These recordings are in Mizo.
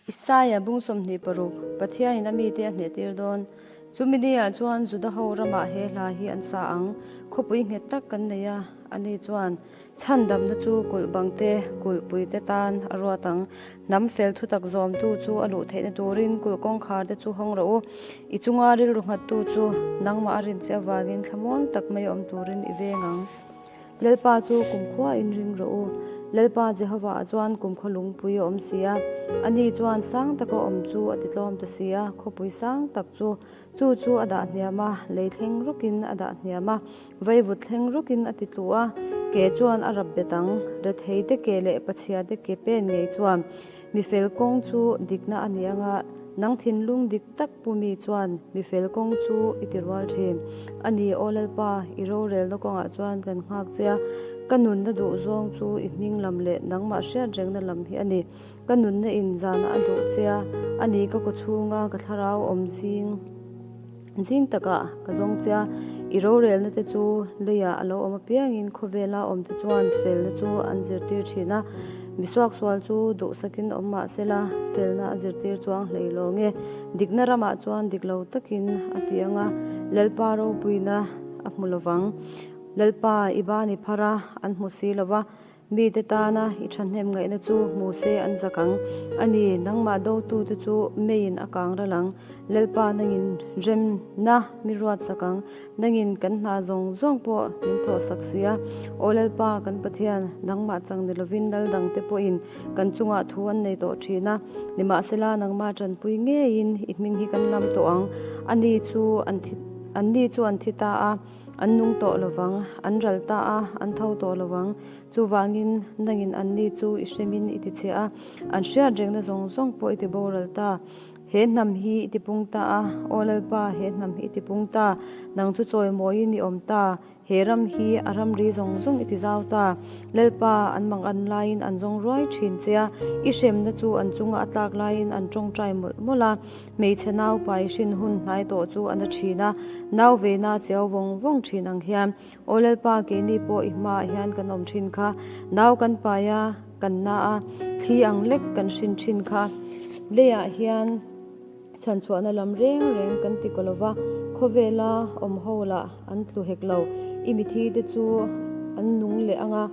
Isaia bung 26, Pathianin a mite a hnehtir dawn. Chumi niah chuan Juda ho ramah he hla hi an sa ang, Khawpui nghet tak kan nei a, ani chuan chhandamna chu kulh bangte, kulhpuite tan a ruat ang. Hnam fel thutak zawmtu chu a luh theihna turin kulh kawngkhar te chu hawng rawh u. I chunga rilru nghattu chu nangmah a rin che avangin thlamuang tak mai awm turin i veng ang. Lalpa chu kumkhua in ring rawh u. Lalpa Jehovah-ah chuan kumkhaw lungpui a awm si a. Ani chuan sang taka awm chu a titlawm ta si a, khawpui sang tak chu chu chu a dah hniam a, lei thleng rawkin a dah hniam a, vaivut thleng rawkin a titlu a, ke chuan a rap bet ang. Retheite ke leh pachhiate ke pen ngei chuan mifel kawng chu dikna a ni anga, nang thinlung dik tak Pu mi chuan, Mi fel kawng chu i ti rual thin. A ni, Aw Lalpa, i rorelna kawngah chuan kan nghak che a, ka nunna duh zawng chu i hming lam leh nangmah hriat rengna lam hi a ni. Ka nunna in zana a duh che a, a ni ka kawchhunga ka thlarau awm zing zing takah ka zawng che a. I rorelna te chu leiah a lo awm apiangin khawvela awmte chuan felna chu an zirtir thin a. Misuaksual chu duhsakin awm mah sela, felna a zirtir chuang hlei lo nge? Dikna ramah chuan dik lo takin a ti ang a, Lalpa ropuina a hmu lo vang. Lalpa, i ban i phar a, an hmu si lo va, mite tana i thahnem ngaihna chu hmu se an zak ang. A ni, nangmah dotute chu meiin a kang ral ang. Lalpa nangin remna mi ruat sak ang. Nangin kan hna zawng zawng pawh min thawh sak si a. Aw Lalpa, kan Pathian, nangmah chang ni lovin lal dangte pawhin kan chungah thu an nei tawh thin a. Nimahsela, nangmah tanpui ngeiin i hming hi kan lam tawh ang. Ani chu an thi, anni chu an thi ta a, an nung tawh lovang, an ral ta a, an tho tawh lovang. Chuvangin, nangin anni chu i hremin i tichhe a, an hriat rengna zawng zawng pawh i tiboral ta. He hnam hi i tipung ta a, Aw Lalpa, he hnam hi i tipung ta, nang chu chawimawiin i awm ta, he ram hi a ramri zawng zawng i tizau ta. Lalpa, an mang an laiin an zawng ruai thin che a, i hremna chu an chunga a tlak laiin an tawngtai mawlh mawlh a. Hmeichhe nau pai hrin hun hnai tawh chu a na thin a, nau veina chiau vawng vawng thin ang hian. Aw Lalpa, keini pawh i hmaah hian kan awm thin kha, nau kan pai a, kan na a, thli ang lek kan hrin thin kha. Leiah hian chhanchhuahna lam reng reng kan ti kaw lova, khawvela awm ho lah an tlu hek lo. I mithi te chu an nung leh ang a,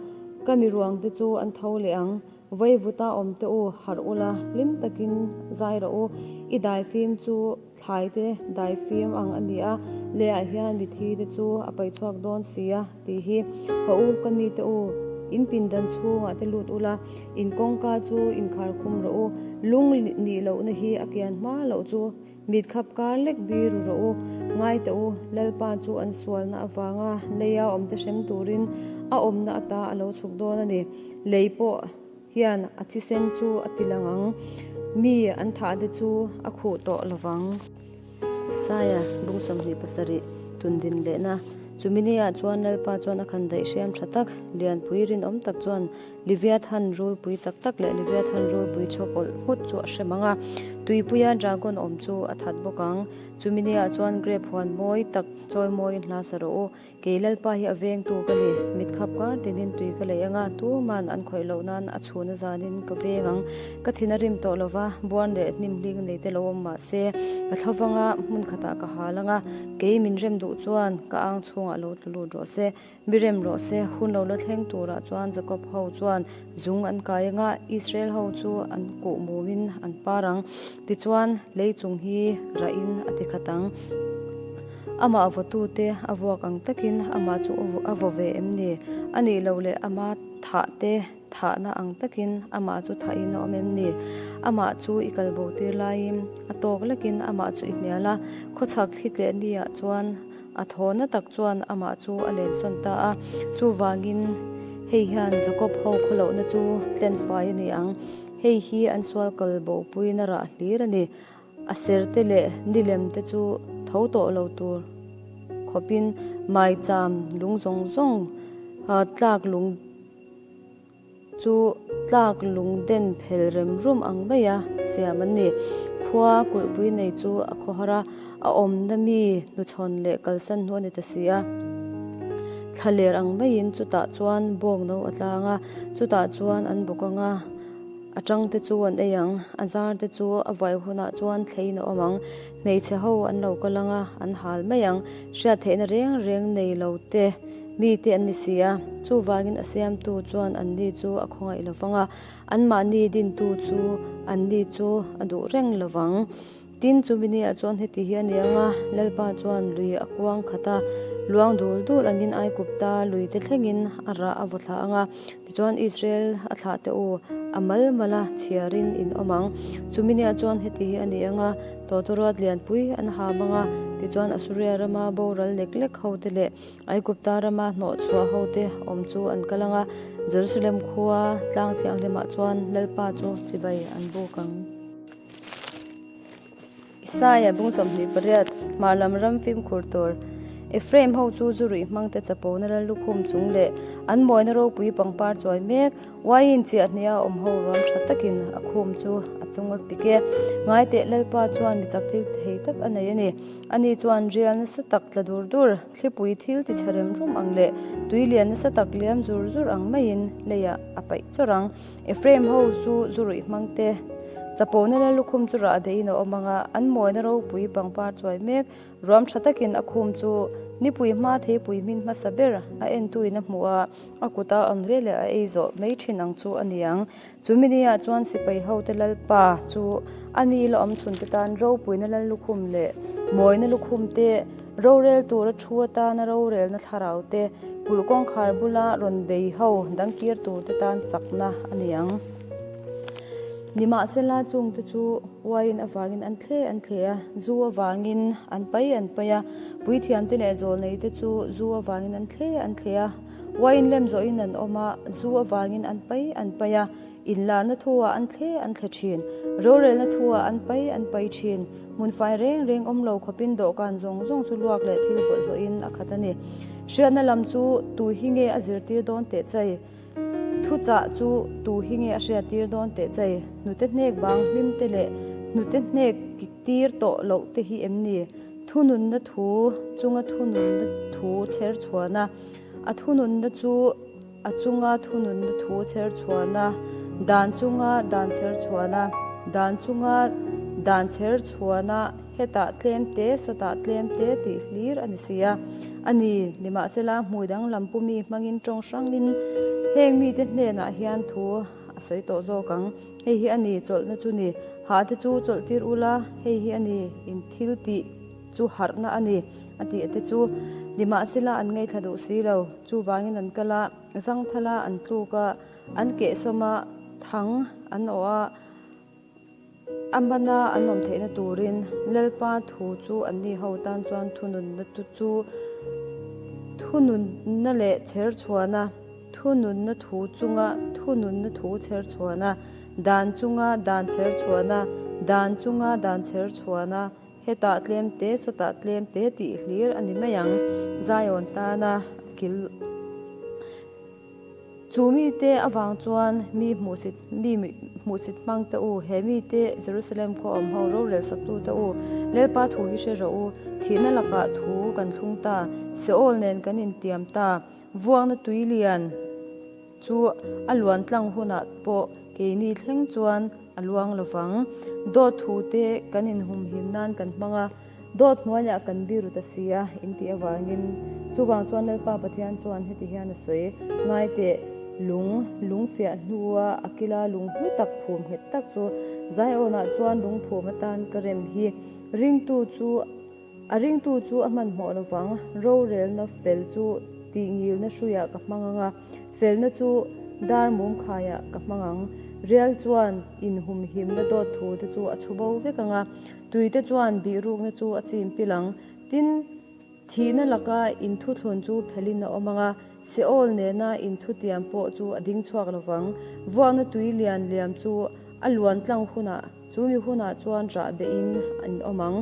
ka miruang te chu an tho leh ang. Vaivuta awm te u, harh ula, hlim takin zai rawh u. I daifim chu. Thlai te dai fim ang a ni a, leiah hian mithi te chu a paih chhuak dawn si a tih hi. Haw u, ka mite u, in pindan chhungah te lut ula, in kawngka chu inkhar khum rawh u, lung nih lohna hi a kian hma loh chu mit khap kar lek bir ru rawh u. Ngai teh u, Lalpa chu an sualna avanga leia awmte hrem turin a awmna ata a lo chhuk dawn a ni. Lei pawh. Hian a thisen chu a ti lang ang, mi an thah te chu a khuh tawh lo vang. Saia bung 27 tundin lehna chumi niah chuan Lalpa chuan a khan daih hriam tha tak, lianpui rinawm tak chuan Leviathan rulpui chak tak leh Leviathan rulpui chhawk awlh nghut chu a hre mang a, tuipuia dragon awm chu a that bawk ang. Chumi niah chuan grep huan mawi tak chawi mawiin hla sa rawh u. Kei Lalpa hi a vengtu ka ni, mit khap kar tinin tui ka lei ang a, tuman an khawih loh nan a chhun a zanin ka veng ang. Ka thin a rim tawh lo va, buan leh hnim hling nei te lo awm mah se, ka thla vang a, hmun khatah ka hal ang a, kei min rem duh chuan ka ang chhungah lo tlu lut rawh se, mi rem rawh se, hun lo la thleng turah chuan Jacob ho chuan zung an kai ang a, Israel ho chu an kuh mumin an par ang, tichuan lei chung hi rahin a ti khat ang. Amah vawtute a vuak ang takin amah chu a vaw ve em ni? A nih loh leh ama thah te thahna ang takin amah chu thahin a awm em ni? Amah chu i kal bo tir laiin a tawk lekin amah chu i hnial a, khawchhak thli tleh niah chuan a thawhna tak chuan amah chu a lensawn ta a. Chuvangin hei hian Jakob ho khawlohna chu tlenfai a ni ang. Hei hi an sual kal bopuina rah hlir a ni. A serte leh nilem te chu tho tawh lo tur khawpin maicham lung zawng zawng tlak lung chu tlak lung den phel rem rum ang maia siam an ni. Khua kulhpui nei chu a khawhar a, a awmna mi hnuchhawn leh kalsan hnu a ni ta si a. Thlaler ang maiin chutah chuan bawk no a tlang a, chutah chuan an bawk ang a. A tangte chu an ei ang, a zarte chu a vuai hunah chuan thleiin a awm ang. Hmeichhe ho an lo kal ang a, an hal mai ang. Hriat theihna reng reng nei lo te mite an ni si a, chuvangin a siamtu chuan anni chu a khawngaih lo vang a, anmahni dintu chu anni chu a duh reng lo vang. Tin, chumi niah chuan heti hi a ni ang a, Lalpa chuan lui a kuang khat a, luang dul dul angin Aigupta lui te thlengin a rah a vaw thla ang a. Tichuan Israel a thlah teh u, a mal mal a chhiarin in awm ang. Chumi niah chuan heti hi a ni ang a, tawtawruat lianpui an ham ang a, tichuan Asuria rama boral lek lek hote leh Aigupta rama hnawhchhuah hote awm chu an kal ang a, Jerusalem khua tlang thianghlimah chuan Lalpa chu chibai an buk ang. Isaia bung 28, Hmar lam ram fimkhur tur. Ephraim ho chu zu ruih hmangte chapona lal lukhum chung leh an mawina ropui pangpar chawi mek uaiin chiah hniah a awm ho ruam tha takin a khum chu a chung a pik e. Ngaiteh Lalpa chuan mi chak thil thei tak a nei a ni. Ani chuan rial nasa tak tla dur dur, thlipui thil ti chhe rem rum ang leh tui lian nasa tak liam zur zur ang maiin leiah a paih chawrh ang. Ephraim ho chu zu ruih hmangte chapona leh lukhum chu rah beihin a awm ang a, an mawina ropui pangpar chuai mek ruam tha takin a khum chu nipui hma theipui hmin hmasa ber a entuin a hmuh a, a kuta awm hle leh a ei zawh mai thin ang chu a ni ang. Chumi niah chuan sipai hote lalpa chu a mi la awm chhunte tan ropuina lal lukhum leh mawina lukhum te, Rorel tura thu atana rorelna thlarau te, kulh kawngkhar bula rawn bei ho dang kir tur te tan chakna a ni ang. Nimahsela chungte chu uaiin avangin an thle an thle a, zu avangin an pai an pai a, puithiamte leh zawlneite chu zu avangin an thle an thle a, uaiin lem zawhin an awm a, zu avangin an pai an pai a. Inlarna thuah an thle an thle thin. Rorelna thuah an pai an pai thin. Hmun fai reng reng awm lo khawpin dawhkan zawng zawng chu luak leh thil bawlhhlawhin a khat a ni. Hriatna lam chu tu hi nge a zirtir dawn teh chai? Thuchah chu tu hi nge a hriattir dawn teh chai? Hnute hnek bang hlim te leh hnute hnek tir tawh loh te hi em ni? Thununna thu chunga thununna thu chher chhuana a thununna chu A chunga thununna thu chher chhuahna, dan chunga dan chher chhuahna, dan chunga dan chher chhuahna hetah tlem te sawtah tlem te tih hlir a ni si a. A ni, nimahsela hmui danglam pu mi hmangin tawng hrangin heng mite hnenah hian thu a sawi tawh zawk ang. Hei hi a ni, chawlhna chu ni. Hah te chu chawlh tir ula, hei hi a ni, in thil tih. Chu harhna a ni, a tih te chu nimahsela an ngaithla duh si lo. Chuvangin an kal a, zangthala an tluk a, an kehsawm a, thang an awh a, a hmana an awm theihna turin Lalpa thu chu anni ho tan chuan thununna chu thununna leh chher chhuana, thununna thu chunga thununna thu chher chhuana, dan chunga dan chher chhuana, dan chunga dan chher chhuana, Hetah tlem te, sawtah tlem te tih hlir a ni mai ang. Zion tana kil chu mite avang chuan mi hmuhsit mi hmuhsit hmang te u, he mite Jerusalem khaw awm ho rorel saktu te u, Lalpa thu hi hre rawh u, thihna lakah thu kan thlung ta, Seol nen kan intiam ta, vuakna tui lian. Chu a luan tlang hunah pawh keini thleng chuan a luang lo vang. Dawt thu te kan inhumhim nan kan hmang a, dawt hnuaiah kan biru ta si a intih avangin. Chuvang chuan Lalpa Pathian chuan heti hian a sawi, Ngai teh, lung, lung fiah hnua a kila lung hlu tak phum nghet tak chu Zion-ah chuan lungphum atan ka rem hi. Ringtu chu. A ringtu chu a hmanhmawh lovang, rorelna fel chu tihngilna hruiah ka hmang ang a, felna chu dar mum khaiah ka hmang ang. Rial chuan inhumhimna dawt thu te chu a chhu bo vek ang a, tuite chuan bihrukna chu a chim pil ang. Tin, thihna laka inthuthlun chu phelin a awm ang a, Seol nena inthutiam pawh chu a ding chhuak lovang. Vuakna tui lian liam chu a luan tlang hunah, Chu mi hunah chuan rah behin an awm ang.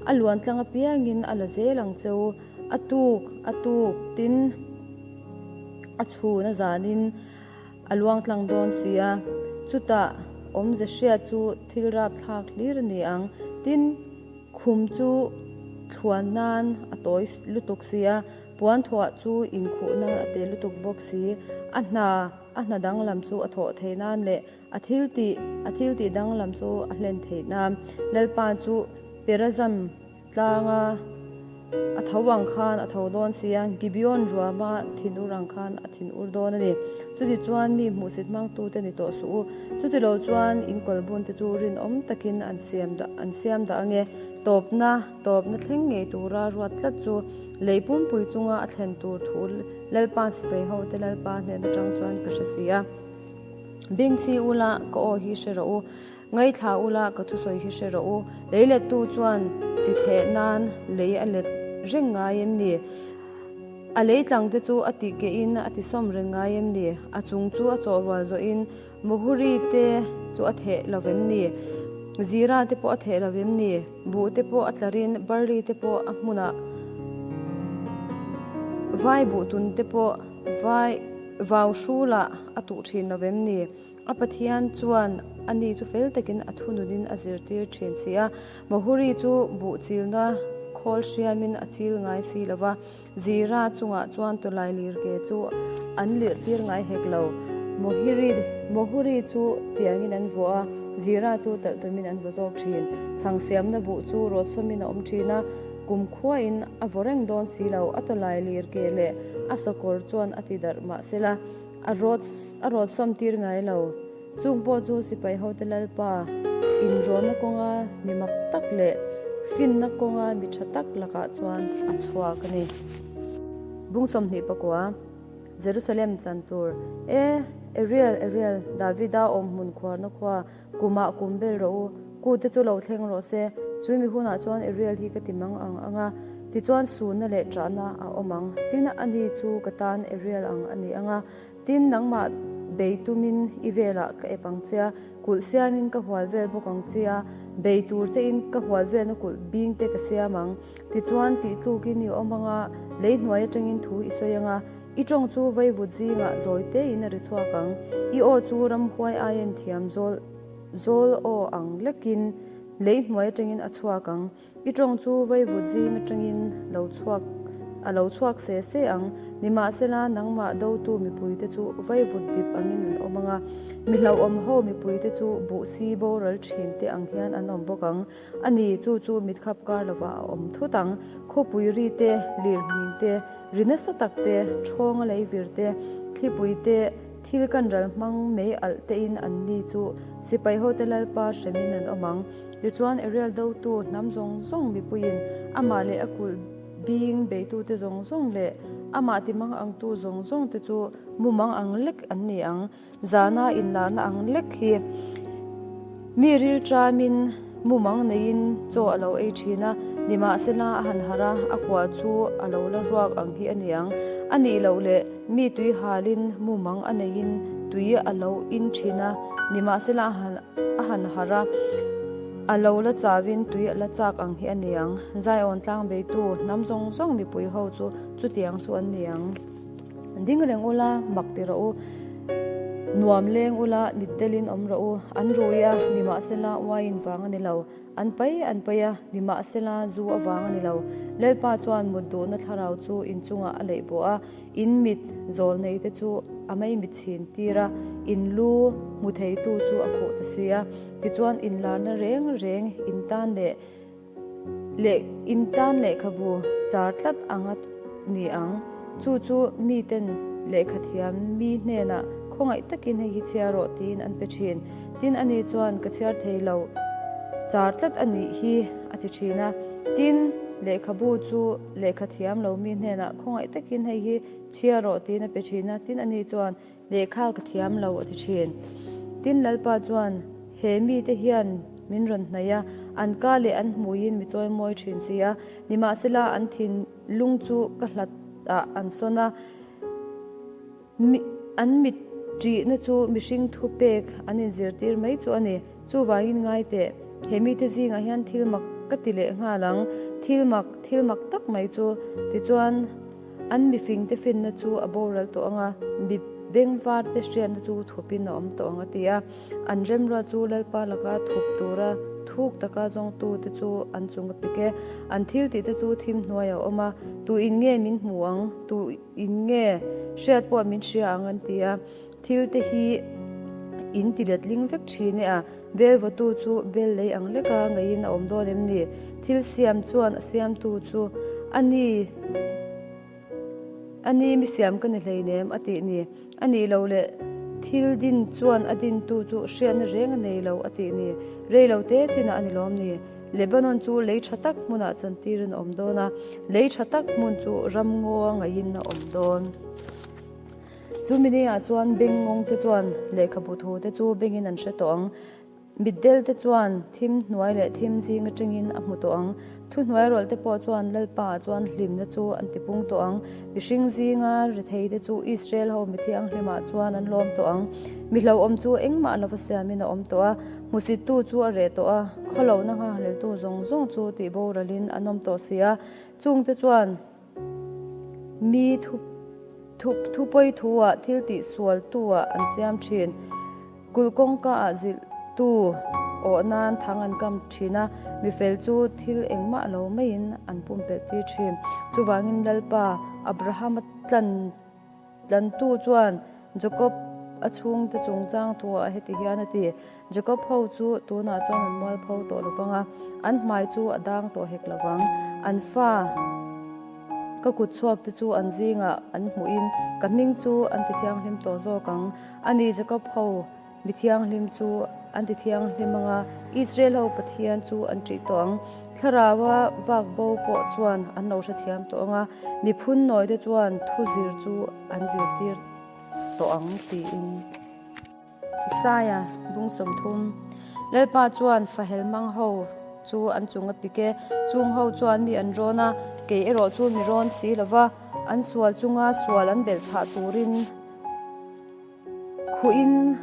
A luan tlang apiangin a la zel ang che u. A tuk, a tuk, tin a chhun a zanin a luang tlang dawn si a. Chutah awmze hria chu thil rapthlak hlir a ni ang. Tin, khum chu thluan nan a tawi lutuk si a. Puanthuah chu inkhuh nan a te lutuk bawk si. A hna, a hna danglam chu a thawh theih nan leh a thil tih, a thil tih danglam chu a hlen theih nan Lalpa chu Perazam tlanga a tho ang khan a tho dawn si a, Gibeon ruama thinur ang khan a thinur dawn a ni. Chutichuan mi hmuhsit hmangtute ni tawh suh u. Chutilo chuan in kawlbunte chu rinawm takin an siam dah an siam dah ange. Tawpna, tawpna thleng ngei tura ruat tlat chu lei pumpui chunga a thlen tur thu Lalpa sipai hote Lalpa hnen atang chuan ka hre si a. Bengchhi ula ka aw hi hre rawh u. Ngaithla ula ka thusawi hi hre rawh u. Lei lettu chuan chi theh nan lei a let reng ngai em ni? A lei tlang te chu a tih keh in a ti sawm reng ngai em ni? A chung chu a chawh rual zawh in Mohuri te chu a theh lo vem ni? Zira te pawh a theh lo vem ni? Buh te pawh a tlar in barley te pawh a hmunah vai buh tun te pawh vai vau hrulah a tuh thin lo vem ni? A Pathian chuan ani chu fel takin a thununin a zirtir thin si a. Mohuri chu buh chilna khawl hriamin a chil ngai si lo va, Zira chungah chuan tawlai lir ke chu an lirhtir ngai hek lo. Mohiri Mohuri chu tiangin an vuah a, Zira chu talh tumin an vaw zawk thin. Chhang siamna buh chu rawtsawmin a awm thin a, kum khuain a vaw reng dawn si lo. A tawlai lir ke leh a sakawr chuan a ti darh mahsela, A rawt a rawt sawm tir ngai lo. Chung pawh chu sipai hote Lalpa inrawhna kawnga mi mak tak leh finna kawnga mi tha tak lakah chuan a chhuak a ni. Bung 24, Jerusalem chan tur E, Ariel, Ariel, Davida awmhmun khuarna khua Kumah kum bel rawh u, kute chu lo thleng rawh se, chui mi hunah chuan Ariel hi ka ti mang ang ang a, tichuan sunna leh ṭahna a awm ang. Tin, ani chu ka tan Ariel ang a ni ang a, tin, nangmah bei tumin i velah ka ep ang che a, kulh siamin ka hual vel bawk ang che a, bei tur chein ka hual velna kulh bing te ka siam ang. Tichuan, tih tlukin i awm ang a, lei hnuai atangin thu i sawi ang a, I tawng chu vaivut zingah zawi tein a ri chhuak ang. I aw chu ramhuai aiin thiam zawl zawl aw ang lekin lei hnuai atangin a chhuak ang. I tawng chu vaivut zing atangin lo chhuak a lo chhuak se se ang. Nimahsela, nangmah dotu mipuite chu vaivut dip angin an awm ang a, mi hlauhawm ho mipuite chu buhsi boral thin te ang hian an awm bawk ang. A ni, chu chu mitkhap kar lovah a awm thut ang. Khawpui ri te, lirhning te, ri nasa tak te, ṭhawnga lei vir te, thlipui te, thil kan ral hmang mei alh tein an ni chu sipai hote Lalpa hremin an awm ang. Tichuan, Ariel dotu hnam zawng zawng mipuiin amah leh a kulh bing beitute zawng zawng leh amah timang angtu zawng zawngte chu mumang ang lek an ni ang. Zana inlarna ang lek hi mi rilṭamin mumang neiin chaw a lo ei ṭhin a, nimahsela a han harh a, a kua chu a lo la ruak ang hi a ni ang. A nih loh leh mi tui halin mumang a neiin tui a lo in ṭhin a, nimahsela a han harh a, a lo la chauin tui a la chak ang hi a ni ang. Zion tlang beitu hnam zawng zawng mipui ho chu chutiang chu an ni ang. Ding reng ula, mak ti rawh u. Nuam leng ula, mit telin awm rawh u. An rui a, nimahsela uaiin vang a ni lo. An pai an pai a, nimahsela zu avang a ni lo. Lalpa chuan mut duhna thlarau chu in chungah a leih bawh a, in mit zawl nei te chu a mei mit chhin tir a, in lu hmu theitu chu a khuh ta si a. Tichuan inlarna reng reng in tan leh Leh in tan lehkhabu char tlat ang a ni ang. Chu chu miten lehkhathiam mi hnenah khawngaih takin hei hi chhiar rawh tiin an pe thin. Tin ani chuan ka chhiar thei lo char tlat a nih hi a ti thin a. Tin lehkhabu chu lehkhathiam lo mi hnenah khawngaih takin hei hi chhiar rawh tiin a pe thin a. Tin ani chuan Lehkha ka thiam lo a ti thin. Tin Lalpa chuan, He mite hian min rawn hnaih a, an ka leh an hmuiin mi chawimawi thin si a, nimahsela an thinlung chu ka hlat ah an sawn a, an mit ṭihna chu mihring thupek an inzirtir mai chu a ni. Chuvangin ngai teh, he mite zingah hian thil mak ka ti leh nghal ang, thil mak, thil mak tak mai chu. Tichuan. An mifingte finna chu a boral tawh ang a, mi bengvarte hriatna chu thupin a awm tawh ang a ti a. An remruat chu Lalpa laka thup tura thuk taka zawngtute chu an chung a pik e. An thil tihte chu thim hnuaiah a awm a, Tu in nge min hmu ang? Tu in nge hriat pawh min hria ang? an ti a. Thil te hi in ti letling vek thin e a, bel vawtu chu bel lei ang leka ngeiin a awm dawn em ni? Thil siam chuan a siamtu chu a ni a ni mi siam ka ni hleinem a tih ni. A nih loh leh thil din chuan a dintu chu hriatna reng a nei lo a tih ni. Rei lo te chinah a ni lawm ni? Lebanon chu lei tha tak hmunah chantirin a awm dawn a, lei tha tak hmun chu ramngaw a ngaihin a awm dawn. Chumi niah chuan bengngawng te chuan lehkhabu thu te chu bengin an hre tawh ang. Mitdel te chuan thim hnuai leh thim zing atangin a hmu tawh ang. Thuhnuai rawlh te pawh chuan Lalpa ah chuan hlimna chu an tipung tawh ang. Mihring zinga rethei te chu Israel ho mithianghlim ah chuan an lawm tawh ang. Mi hlauhawm chu engmah lova siamin a awm tawh a, hmusittu chu a reh tawh a, khawlohna nghakhleltu zawng zawng chu tihboralin an awm tawh si a. Chungte chuan. Mi thupawi thuah thil tih sualtuah an siam thin. Kulh kawngkaah zilhtu awh nan thang an kam thin a, mifel chu thil engmah lo maiin an pumpelh tir thin. Chuvangin Lalpa Abrahama tlan Tlantu chuan Jakob a chhungte chungchang thuah heti hian a ti, Jakob ho chu tunah chuan an mualpho tawh lo vang a, an hmai chu a dang tawh hek lo vang. An fa ka kut chhuakte chu an zingah an hmuhin ka hming chu an ti thianghlim tawh zawk ang. A ni, Jakob ho Mi thianghlim chu an ti thianghlim ang a, Israel ho Pathian chu an ṭih tawh ang. Thlaraua vak bo pawh chuan an lo hrethiam tawh ang a, mi phun nawite chuan thu zir chu an zirtir tawh ang, tiin. Isaia bung 30 Lalpa chuan fahel mang ho chu an chung a pik e, chung ho chuan mi an rawn a, kei erawh chu mi rawn si lo va, an sual chunga sual an belhchhah turin, Khuhin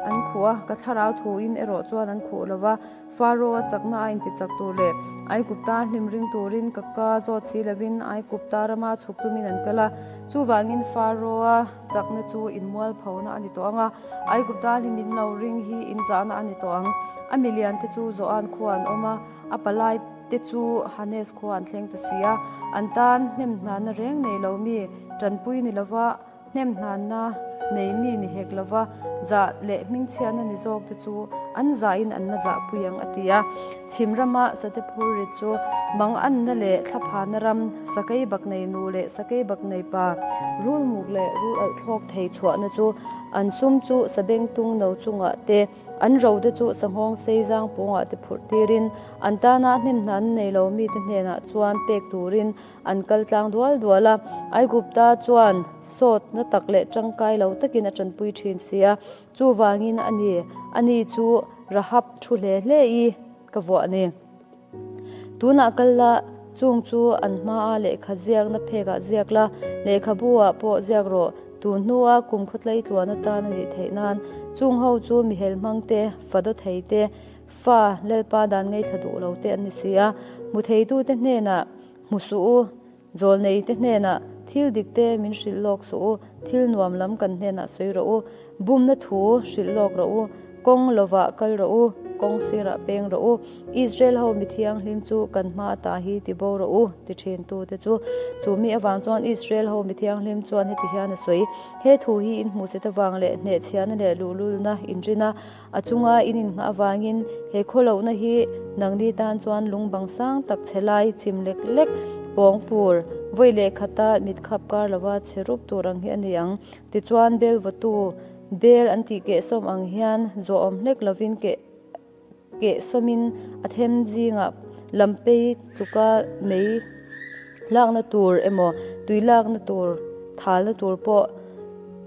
an khuh a, ka thlarau thuin erawh chuan an khuh lo va. Faro-a chakna a intichak tur leh Aigupta hlim ring turin ka ka zawt si lovin Aigupta rama chhuk tumin an kal a. Chuvangin Faro-a chakna chu inmualphona a ni tawh ang a, Aigupta hlim in lo ring hi inzahna a ni tawh ang. A milian te chu Zoan khua an awm a, a palai te chu Hanes khua an thleng ta si a. An tan hnemhnana reng nei lo mi tanpui ni lova, Hnemhnanna nei mi ni hek lova zah leh hmingchhiatna ni zawk te chu an zahin an la zahpui ang a ti a. Chhim rama Satephur rit chu Manganna leh Thlaphana ram, Sakei baknei nu leh Sakei baknei pa, Rulmuk leh Rul alh thlawk thei chhuahna chu an sum chu Sabengtung no chungah te, An rote chu sanghawng sei zang pawngah te phurh tirin an tana hnemhnan nei lo mite hnenah chuan pek turin an kal tlang dual dual a. Aigupta chuan sawt na tak leh tangkai lo takin a tanpui thin si a, chuvangin a ni, ani chu Rahab thu hle hle i ka vuah ni. Tunah kal la, chung chu an hmaa lehkha ziakna phekah ziak la, lehkhabu ah pawh ziak rawh, tun hnua kum khawtlai tluan atan a nih theih nan, chung ho chu mihel hmang te, fa daw thei te, fa Lalpa dan ngaithla duh lo te an ni si a, hmu theitute hnenah hmu suh u, Zawlneite hnenah thil dikte min hrilh lawk suh u, thil nuam lam kan hnenah sawi rawh u, bumna thu hrilh lawk rawh u, kawng lovah kal rawh u, kawng sirah peng rawh u, Israel ho mi thianghlim chu kan hma ata hi ti bo rawh u, ti thintute chu. Chu mi avang chuan Israel ho mi thianghlim chuan heti hian a sawi, He thu hi in hmuhsit avang leh hnehchhiahna leh luhlulna inrin a, A chunga in inngah avangin he khawlohna hi nangni tan chuan lung bang sang tak chhe lai chim lek lek pawng pur vawi leh khata mit khap kar lova chhe rup tur ang hi a ni ang. Tichuan bel vawtu bel an tih kehsawm ang hian zawhawm hlek lovin keh kehsawmin a them zingah lampei tluka mei lakna tur emaw tui lakna tur thalna tur pawh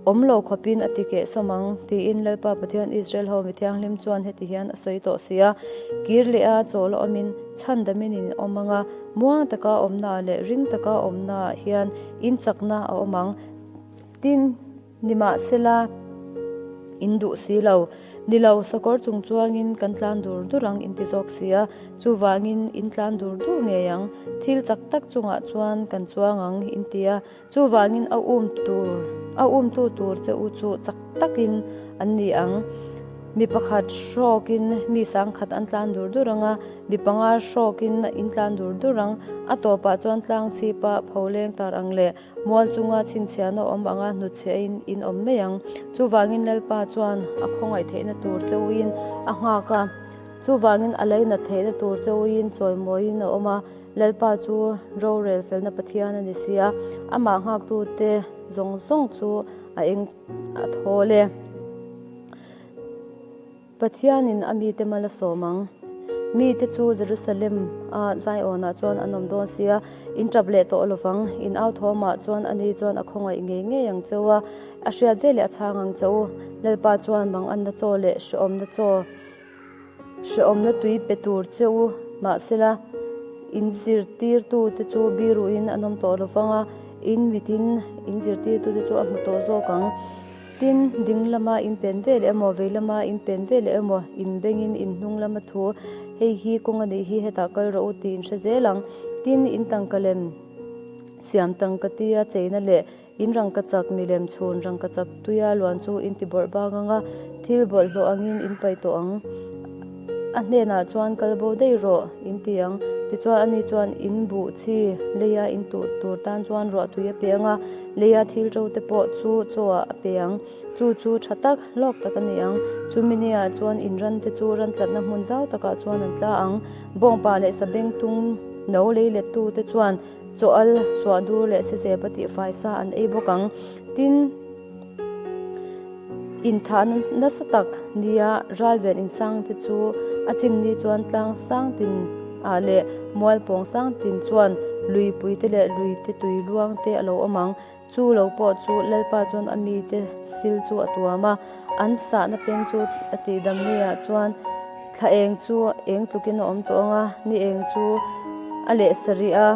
awm lo khawpin a ti keh sawm ang tiin Lalpa Pathian Israel ho mi thianghlim chuan heti hian a sawi tawh si a, kir leh a chawl a awmin chhandamin in awm ang a, muang taka awmnaah leh ring taka awmnaah hian inchakna a awm ang. Tin. Nimahsela, in duh si lo. Ni lo, sakawr chung chuangin kan tlan dur dur ang inti zawk si a, chuvangin in tlan dur dur ngei ang. Thil chak tak chungah chuan kan chuang ang inti a, chuvangin a um tur, a umtu tur che u chu chak takin an ni ang. Mi pakhat hrawkin mi 10,000 an tlan dur dur ang a, mi panga hrawkin in tlan dur dur ang. A tawpah chuan tlang chhipa pholeng tar ang leh mual chunga chhinchhiahna awm anga hnutchhiahin in awm mai ang. Chuvangin Lalpa chuan a khawngaih theihna tur cheuhin a nghak a, chuvangin a leinat theihna tur cheuhin chawimawiin a awm a. Lalpa chu rorel felna Pathian a ni si a, amah nghaktute zawng zawng chu a eng a thawl e. Pathianin a mite mal a sawm ang. Mite chu Jerusalem a Zion-ah chuan an awm dawn si a, in tap leh tawh lovang. In au thawmah chuan ani chuan a khawngaih ngei ngei ang che u a, a hriat veleh a chhang ang che u. Lalpa chuan manganna chaw leh hrehawmna chaw. Hrehawmna tui pe tur che u mahsela in zirtirtute chu biruin an awm tawh lo vang a, in mitin in zirtirtute chu a hmu tawh zawk ang. Tin, ding lama in pen vel emaw, vei lama in pen vel emaw, in bengin in hnung lama thu, Hei hi kawng a nih hi, hetah kal rawh u tih in hre zel ang. Tin, in tangka lem siam tangka tia cheina leh In rangkachak milem chhun rangkachak tuia luan chu in ti bawrh bang ang a, thil bawlhhlawh angin in paih tawh ang. A hnenah chuan kal bo daih rawh in ti ang. Tichuan ani chuan in buh chi leia in tuh tur tan chuan ruah tui a pe ang a, leia thil ro te pawh chu chaw ah a pe ang. Chu chu tha tak, hlawk tak a ni ang. Chumi niah chuan in ran te chu ran tlatna hmun zau takah chuan an tla ang. Bawngpa leh sabengtung no lei lettu te chuan Chaw al, suah dur leh sisep a tih fai sa an ei bawk ang. Tin, inthah nasa tak nia ralven insang te chu a chim ni chuan tlang sang tin ah leh mual pawng sang tin chuan luipui te leh lui te tui luang te a lo awm ang. Chu lo pawh chu Lalpa chuan a mite sil chu a tuam a, an sahna peng chu a tihdam niah chuan thla eng chu eng tlukin a awm tawh ang a, ni eng chu a leh sarih a,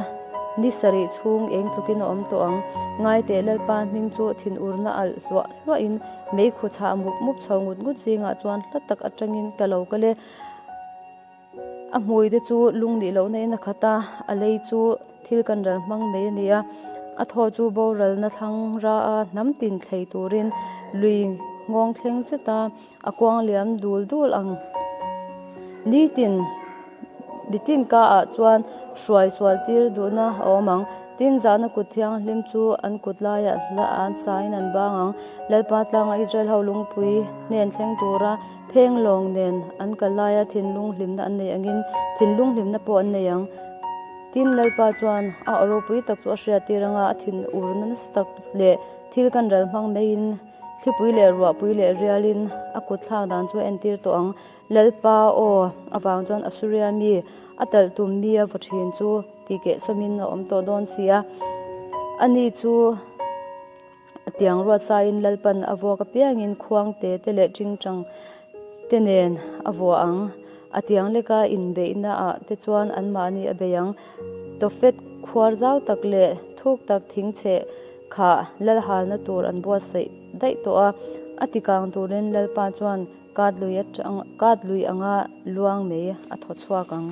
ni sarih chhung eng tlukin a awm tawh ang. Ngaiteh Lalpa hming chu thinurna alh hluah hluahin meikhu chhah mup mup chho ngut ngut zingah chuan hla tak atangin ka lo kal e. A hmui te chu lung nih lohna in a khat a, a lei chu thil kan ral hmang mai a ni a, a thaw chu boralna thlang ra a hnam tin thlei turin lui nghawng thleng zet a, a kuang liam dul dul ang. Nitin mitin ka ah chuan hruai sual tir duhna a awm ang. Tin zahna kut thianghlim chu an kut laiah hla an sain an bang ang. Lalpa tlanga Israel ho lungpui hnen thleng tura Pheng lawng nen an kal laia thinlung hlimna an nei angin thinlung hlimna pawh an nei ang. Tin, Lalpa chuan a aw ropui tak chu a hriattir anga a thin urna nasa tak leh thil kan ral hmang maiin thlipui leh ruahpui leh rialin a kut thlak dan chu a entir tawh ang. Lalpa aw avang chuan Assuria mi a talh tum mi a vaw thin chu tihkehsawmin a awm tawh dawn si a. Ani chu. A tiang ruat sain Lalpan a vuak apiangin khuang te te leh tingtang te nen a vuah ang. A tiang leka inbeihna ah te chuan anmahni a bei ang. Tofet khuar zau tak leh thuk tak thing chheh kha lal halna tur an buatsaih daih tawh a. A tikang turin Lalpa chuan kat lui atang kat lui anga luang mai a thaw chhuak ang.